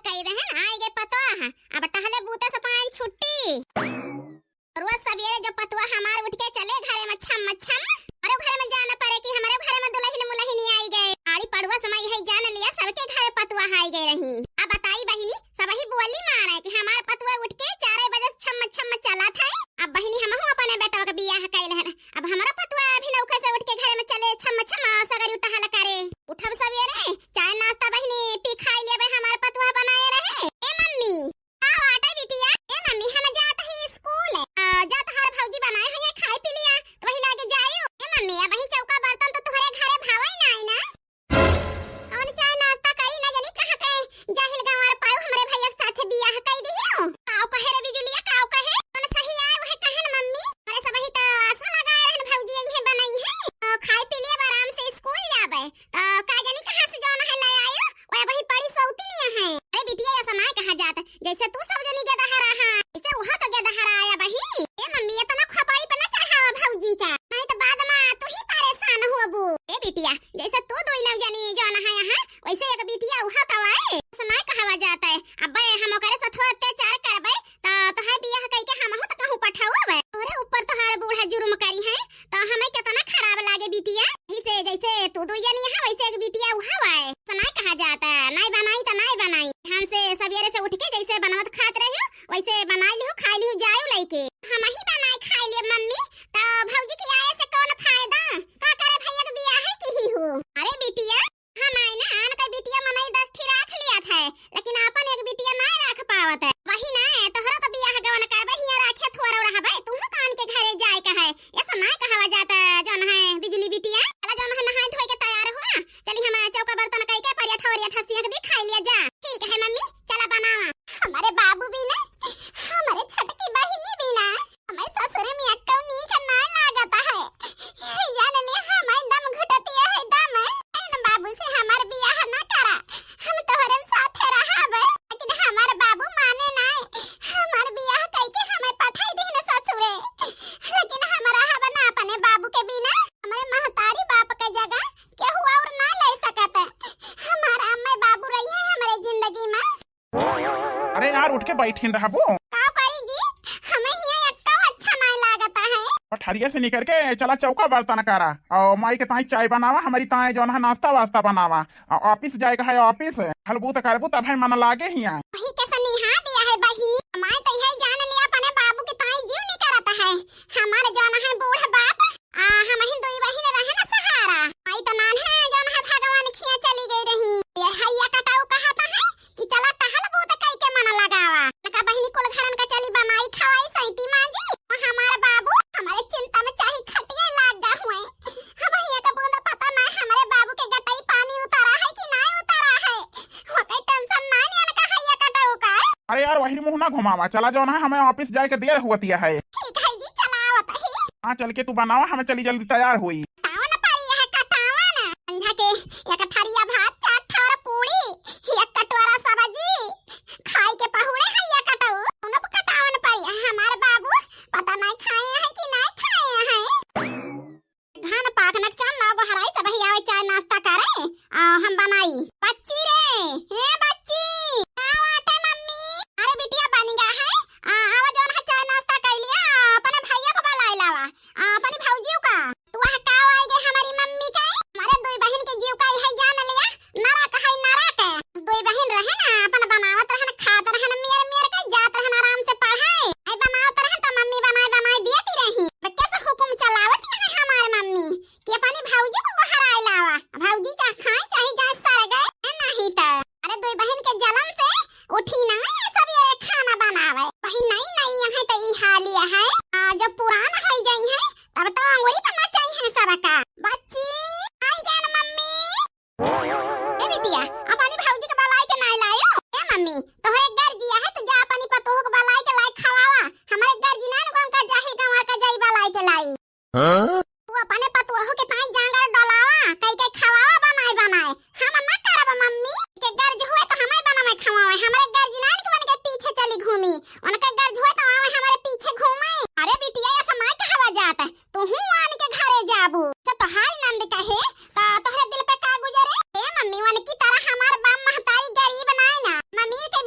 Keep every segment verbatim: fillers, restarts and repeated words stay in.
कही रहे ना, आई गए पतोह, अब टहले बूते से पाएन छुट्टी। रोज सवेरे जब पतोह हमार उठ के चले घरे में छम छम, हमरे घरे में जाना पड़े कि हमरे घरे में दुलहिन मुलहिन आई गए। आड़ी पड़ोस में यही जान लिया, सबके घरे पतोह आई गए रही। अब बताई बहिनी, सबही बोली मारे कि हमार पतोह उठ के चारे बजे से छम छम चलत है। अब बहिनी, हमहू अपने बेटवा के बियाह कैले हन, अब हमरा पतोह अभी नौखे से उठ के घरे में चले छम छम सगरी टहल करे। उठब सवेरे, चाय नाश्ता बहिनी पी खाई लेबे, हमार पतोह बनाए रहे। ए मम्मी, का बाटे बिटिया? ए मम्मी, हम जात ही स्कूल। आ, जा तोहार भौजी बनाए हुए खाए पी लिया, तो वही लागे जाइयो। ए मम्मी, अब वही चौका बर्तन तो तोहरे घरे भावे ना आई ना। कौन चाय नाश्ता करी ना जानी कहाँ के जाहिल गंवार पाऊ हमरे भैया के साथे बियाह कई दिहियो। काऊ कहे रे बिजुलिया, काऊ कहे? कौन सही आए वह कहन मम्मी। अरे सबही तो आशा लगाए रहन भौजी यही बनाई है। तो खाए पी लिया आराम से स्कूल जाबे। तो का जानी कहाँ से जौन है ले आयो, ओए वही पड़ी सौती नहीं है। अरे बिटिया, ऐसा ना कहा जात, जैसे तू सब जनी के दहरा है, ऐसे वह तो के दहरा आया बही। ए मम्मी, इतना खोपड़ी पे ना चढ़ावा भौजी का, नहीं तो बाद में तू ही परेशान होबू। ए बिटिया, जैसे तू दोई नौ जनी जौन है यहाँ, वैसे एक बिटिया वह तो आए, ऐसा ना कहवा जात है। अबे हम ओकरे साथ अत्याचार करबे, तो तोहार बियाह कई के हमहू तो कहूँ पठाऊ अब। तोहरे ऊपर तोहार बूढ़ा जुर्म करी है, तो हमें कितना खराब लागे बिटिया। यही से जैसे तू दू जनी है, वैसे एक बिटिया उहा आए। तो नाई कहा जाता, नाई बनाई तो नाई बनाई। हमसे सवेरे से उठ के जैसे बनवत खात रही हो, वैसे बनाई लिहू, खाई लिहू, जायू लइके। हम ही बनाई खाई लिए मम्मी, तो भौजी के आए से कौन फायदा? का करे भैया के बियाह है की ही हो? अरे बिटिया, हम आई ना, आन के बिटिया मनई दस ठी राख लिया था, लेकिन आपन एक बिटिया नाय राख पावत है। वही ना, तोहरा तो बियाह गवन करबे, हियां राखे थोरो रहबे, तू कान के घरे जाए का है। ऐसा नाय कहवा जाता, जौन है बिजुली बिटिया। चला जौन है नहाए धोए के तैयार हुआ, चली हम चौका बर्तन कई के परिया ठौरिया ठसिया के दी खाई लिया जा। ठीक है मम्मी, चला बनावा। हमारे बाबू भी ना, हमारे छोटकी बहिनी भी ना, हमें ससुरे में अक्कौ नीक ना लागत है। जान ले हमें दम घुटतिया है दम। एन बाबू से हमार बियाह ना करा, हम तोहरे साथे रहब। लेकिन हमार बाबू माने ना, हमार बियाह कई के हमें पठाई दीन ससुरे। लेकिन हम रहब ना अपने बाबू के बिना, हमारे महतारी बाप के जगह केहू और ना ले सकत। हमारा अम्मा बाबू रही है हमारे जिंदगी में। अरे यार, उठ के बैठिन रहबो। का करी जी, हमें हिया एक्का अच्छा नाय लागता है। पठरिया से निकर के चला चौका बर्तन करा, और माई के ताई चाय बनावा, हमारी ताई जौन है नाश्ता वास्ता बनावा, और ऑफिस जाए का है ऑफिस, हलबू त करबू तब है मन लागे हिया। वही के सनिहा दिया है बहिनी, माई तो यही जान लिया अपने बाबू के ताई जीव नहीं करता है। हमारे जौन है बूढ़ बाप, आ, हम ही दुई बहिन रहे ना सहारा। आई तो नान्हे जौन है भगवान खिया चली गई रही। ये हैया कटाऊ कहत है कि चला टहल बूत कई के मन लगावा। नका बहिनी कुल घरन का चली बनाई खवाई सैती मांजी। हमार बाबू हमारे चिंता में चाही खटिए लाग गा हुए। हम हिया का बूंदा पता ना हमारे बाबू के गटई पानी उतारा है कि ना उतारा है। वकई टेंशन ना नियन का हैया कटाऊ का। अरे यार, वही मुंह ना घुमावा, चला जौन है हमें ऑफिस जाए के देर हुआ तिया है। ठीक है जी, चला आवत ही। हाँ, चल के तू बनावा, हमें चली जल्दी तैयार हुई। कटावन परी है, कटावन। संझा के एक ठरिया भात, चार ठोर पूरी, एक कटोरा सब्जी, खाई के पहुड़े है या कटाऊ। उन्हों को कटावन परी है, हमार बाबू पता नहीं खाए हैं कि नहीं खाए हैं। घन पाक नक चल नौ गो हराई सब ही आवे चाय नाश्ता करे, आ, हम बनाई। बच्ची रे, हे बच्ची, का बाटे मम्मी? अरे बिटिया बन गया है, आ, आवा जौन है चाय नाश्ता कर लिया, अपने भैया को बुलाई लावा, आ, अपनी भौजियों का। तू वह का आई गए हमारी मम्मी के? हमारे दुई बहिन के जीव का यही जान लिया, नरक है नरक। दुई बहिन रहे ना, अपन बनावत रहन, खात रहन, मेर मेर के जात रहन आराम से पढ़े। आई बनावत रहन तो मम्मी बनाए बनाए दियती रही। अब कैसे हुकुम चलावत है हमार मम्मी कि अपनी भौजी को बहराए लावा, भौजी चाहे खाए चाहे जाए सर गए, नहीं तो। अरे दुई बहिन के जलन से उठी ना ये सब ये खाना बनावे। वही नई नई यहाँ तो ई हालिया है, आ, जब पुरान हो जाई है तब तो अंगुरी पर नचाई है सरका। बच्ची, आई गए ना मम्मी। ए बिटिया, अपनी भौजी के बलाई के नाय लायो? ए मम्मी, तोहरे गर्जी है, तू जा अपनी पतोह के बलाई के लाई खवावा। हमारे गर्जी ना नुकन का जाहिल गंवार का जाई बलाई के लाई। हाँ? तू अपने पतोह के ताई जांगर डोलावा, कई के खवावा बनाए बनाए। हम ना करब मम्मी, के गर्ज हुए तो हमें बनावे खवावे। हमारे गर्जी ना नुकन के पीछे चली घूमी। उनके गर्ज हुए तो आवे हमारे पीछे घूमे। अरे बिटिया, ऐसा ना कहवा जात। तोहू आन के घरे जाबू। तो तोहार नंद कहे, तो तोहरे दिल पे का गुजरे? ए मम्मी, वन की तरह हमार बाप महतारी गरीब नाय ना। मम्मी के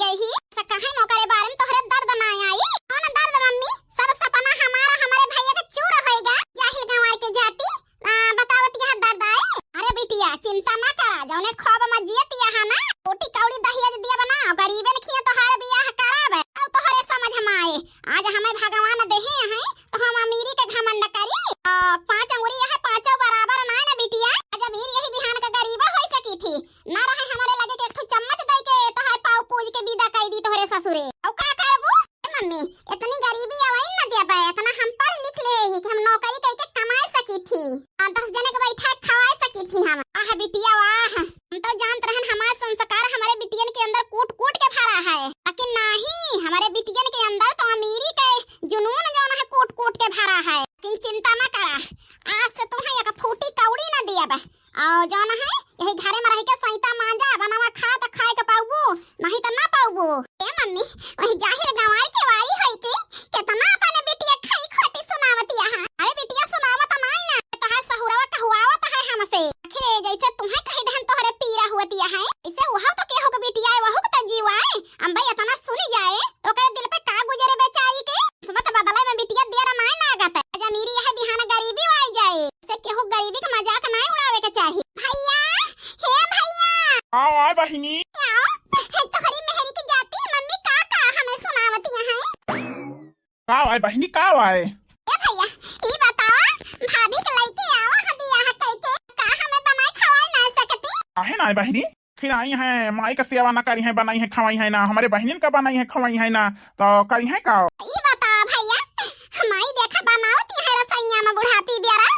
कही, से कहे में ओकरे बारे में तोहरे दर्द ना आई। कौन दर्द मम्मी? सब सपना हमारा, हमरे भैया के चूर होइगा। जाहिल गंवार के जाति, आ, बतावत यह दर्द आए। अरे बिटिया, चिंता ना करा, जौने ख्वाब में जियत यह ना, रोटी कौड़ी दहेज दिया बना, गरीबन खिया तोहार बियाह कराब, और तोहरे समझ में आए। आज हमें भगवान देहे हैं, तो हम अमीरी के घमंड करी? आ, पाँच अंगुरी यह पाँचों बराबर ना है ना बिटिया। आज अमीर यही बिहान का गरीबा होई सकी थी, ना रहे हमरे लगे के एक ठो चम्मच दे के तोहार पाँव पूज के विदा कर दी तोहरे ससुरे। और का करबू? ए मम्मी, इतनी गरीबी अवइन न दिया बे, इतना हम पढ़ लिख ले ही कि हम नौकरी करके कमाए सकी थी, आ, दस जने के बैठा खवाए सकी थी हम। आह बिटिया वाह, हम तो जानत रहन हमार संस्कार हमरे बिटियन के अंदर कूट कूट के भरा है, लेकिन नहीं, हमरे बिटियन के अंदर तो अमीरी के जुनून जौन है कूट कूट के भरा है। लेकिन चिंता ना करा, आज से तुम्हें एक फूटी कौड़ी ना दिया बे। और जौन है, यही घरे में रह के सैता मांजा, बनावा खा त खाए के पाउबू, नहीं त ना पाउबू। ए मम्मी, वही जाहिल गंवार के वारी होई के केतना अपने बिटिया खरी खोटी सुनावत यहाँ। अरे बिटिया सुनावत नाई ना, तोहार सहुरवा कहुआवत है हमसे। आखिर जैसे तुम्हें कही दहन तोहरे पीरा हुअत यहाँ, ऐसे वह तो केहू के बिटिया है, वहू के तो जीवा है। अम्बे इतना सुनी जाए, तो ओकरे दिल पे का गुजरे बेचारी के? किस्मत बदले में बिटिया देर नाई लागत। आज अमीरी यह बिहान गरीबी आई जाए। से केहू गरीबी के मजाक नाई उड़ावे के चाही। भैया, हे भैया। आओ, आए बहिनी। आओ, तोहरी मेहरी के जाति मम्मी का का हमें सुनावत यहाँ। का आए बहिनी, का आए? ए भैया, ई बतावा, भाभी के लइके आवा ह बियाह कइके, का हमें बनाए खवाए ना सकती? काहे ना आए बहिनी? फिर आई हैं, माई का सेवा ना करी हैं, बनाई हैं, खवाई हैं ना, हमरे बहिनिन का बनाई हैं, खवाई हैं ना, तो करी हैं का? ई बता भैया, माई देखा बनावत हैं रसोइया में बुढ़ापी बेरा,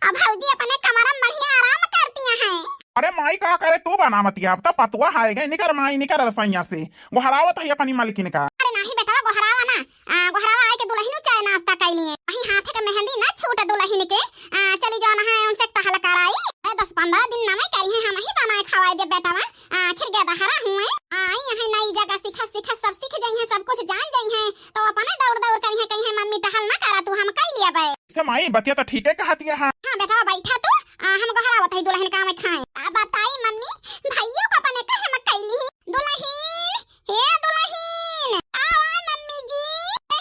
अब भौजी अपने कमरा में बढ़िया आराम करती हैं। अरे माई का करे, तू बनावत है, अब तो पतुआ है गए, निकर माई, निकर रसोइया से, गोहरावत है अपनी मलकिन का। अरे नाही बेटवा, गोहरावा ना, आ, गोहरावा आए के दुलहिन चाय नाश्ता कइ लिए। वही हाथे के मेहंदी ना छूट दुलहिन के। आ, चली जौन है उनसे टहल कराई। अरे दस पन्द्रह दिन नवे करी हैं, हम ही बनाए खवाए दे बेटवा। आ, आखिर गदहरा हुए। आ, आई हैं नई जगह सीखा सीखा सब सीख जाई हैं, सब कुछ जान जाई हैं। तो अपने दौड़ दौड़ करी हैं, कही हैं मम्मी टहल ना करा तू, हम कइ लिया बे। से माई बतिया तो ठीके कहत है। हाँ बेटवा बैठा तू, आ, हम गोहरावत है दुलहिन का में खाए। आ बताई मम्मी, भैयो को अपने कहे में कइ ली। दुलहिन, हे दुलहिन, आवा मम्मी जी,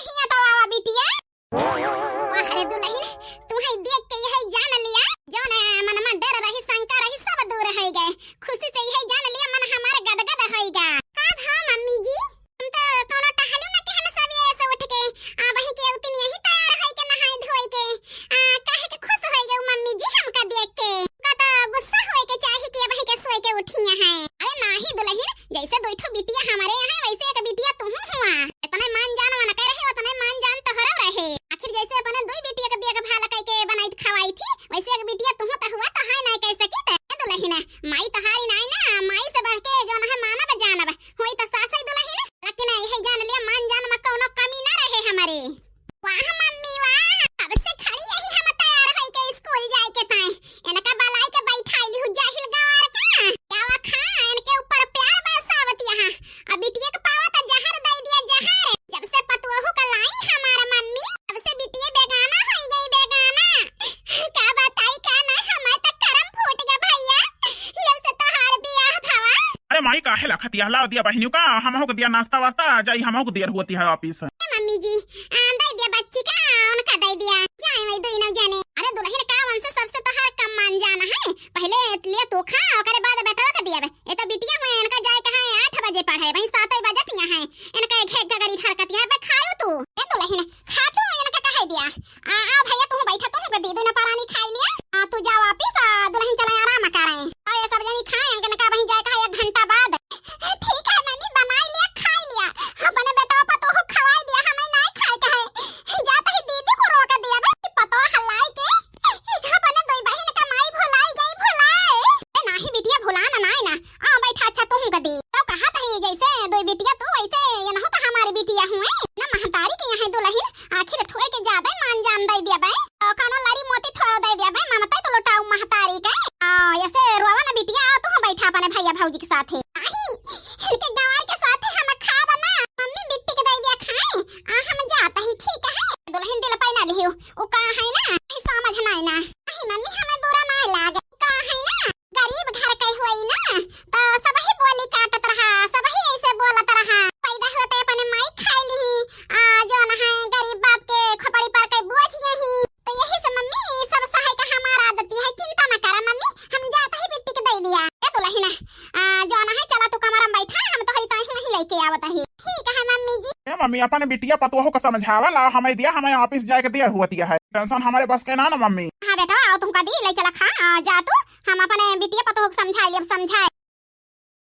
हिया तो आवा बिटिया। वाह रे दुलहिन, तुहई देख के यही जान लिया, जौन मन में डर रही, शंका रही, सब दूर होइ गए। खुशी से यही जान लिया, मन हमार गदगद होइगा। का भा मम्मी जी? हम तो कौनो टहलू न केहन सवेरे से उठ के, आ, वही के उतनी यही तैयार होई के नहाई धोई के, आ, काहे के खुश होई गए मम्मी जी हमका देख के? का तो गुस्सा होए के चाही कि अबही के सोए के उठी हैं। अरे नाही दुलहिन, जैसे दुई ठो बिटिया हमरे यहाँ, वैसे एक बिटिया तुहू हुआ। इतने मान जान उनके रहे, उतने मान जान तोहरो रहे। आखिर जैसे अपने दुई बिटिया के देखभाल कइके बनाई खवाई थी, वैसे एक बिटिया तुहू तो हुआ, तो हाय नाय कह सकी। ए दुलहिन, माई तोहारी नाई ना, माई से बढ़ के जौन है मानब जानब, होई तो सासई दुलहिन। लेकिन यही जान लिया, मान जान में कौनो कमी ना रहे हमरे। वाह मम्मी वाह, कब से खड़ी यही हम तैयार होई के स्कूल जाए के ताई। इनका बलाई के बैठाई ली हूँ जाहिल गवार का। क्या वा खा, इनके ऊपर प्यार बरसावत यहाँ। अब बिटिया के पावा तो जहर दे दिया, जहर। जब से पतोहू का लाई हमार मम्मी, तब से बिटिया बेगाना होई गई, बेगाना। का बताई का ना, हमार तो करम फूट गया भैया, जब से तोहार बियाह भवा। अरे माई काहे लखतिया, लाओ दिया बहिनियों का, हमहू को दिया नाश्ता वास्ता, जाई हमहू को देर होती है ऑफिस। ए मम्मी जी, आ, दे दिया बच्ची का, उनका दे दिया। जाए वही दुई नौ जाने। अरे दुलहिन का वंश सबसे तोहार कम मान जान है। पहले ले तू खा, ओकरे बाद बेटवा का दिया बे। ये तो बिटिया हुए, इनका जाए का है आठ बजे पढ़े, वही सात बजे तिया है। इनका एक एक गगरी ठरकतिया है, बे खायो तू। ए दुलहिन, खा तू, इनका कहे दिया। आ, आ भैया तू बैठा, तू हमको दे दो ना परानी खाई लिया। आ, तू जाओ ऑफिस, आ, दुलहिन चले आराम करें। और ये सब जनी खाए, इनका वहीं जाए का है एक घंटा बाद। ठीक है मम्मी, बनाई लिया, खाई लिया। अपने बेटवा पर तो खवाई दिया, हमें नहीं खाए का है। जाता ही दीदी को रोक दिया बे, पतो हलाई के। अपने दो बहन का माई भुलाई गई, भुलाए। ए, नाही बिटिया, भुला ना, नाई ना। आ, बैठा, अच्छा, तू हमका दे। तो कहा तही जैसे दो बिटिया तू, वैसे ये ना हो तो हमारी बिटिया हुए। ना महतारी के यहाँ दुलहिन, आखिर थोए के ज्यादा ही मान जान दे दिया बे। तो कानो लारी मोती थोड़ा दे दिया बे, ममता तो लुटाऊ महतारी के। आ, ऐसे रोवा ना बिटिया, आ, तू बैठा अपने भैया भौजी के साथ है। नाही, इनके गंवार के साथ है, हम खाब ना। मम्मी बिट्टी के दे दिया खाए, आ, हम जाता ही, ठीक है। दुलहिन दिल पे ना लिहियो, वो का है ना, ही समझ नहीं ना। नाही मम्मी, हमें बुरा ना लागे, का है ना, गरीब घर के हुई ना, तो सबही बोली काटत रहा, सबही ऐसे बोलत रहा। आवत ही। ठीक है मम्मी जी। ए मम्मी, अपने बिटिया पतोह को समझावा ला, हमें दिया, हमें office जाए के देर होती है। Tension हमारे बस के ना ना मम्मी। हाँ बेटा, आओ तुमका दी, ले चला खा, आ, जा तू, हम अपने बिटिया पतोह को समझाए लेब, समझाए।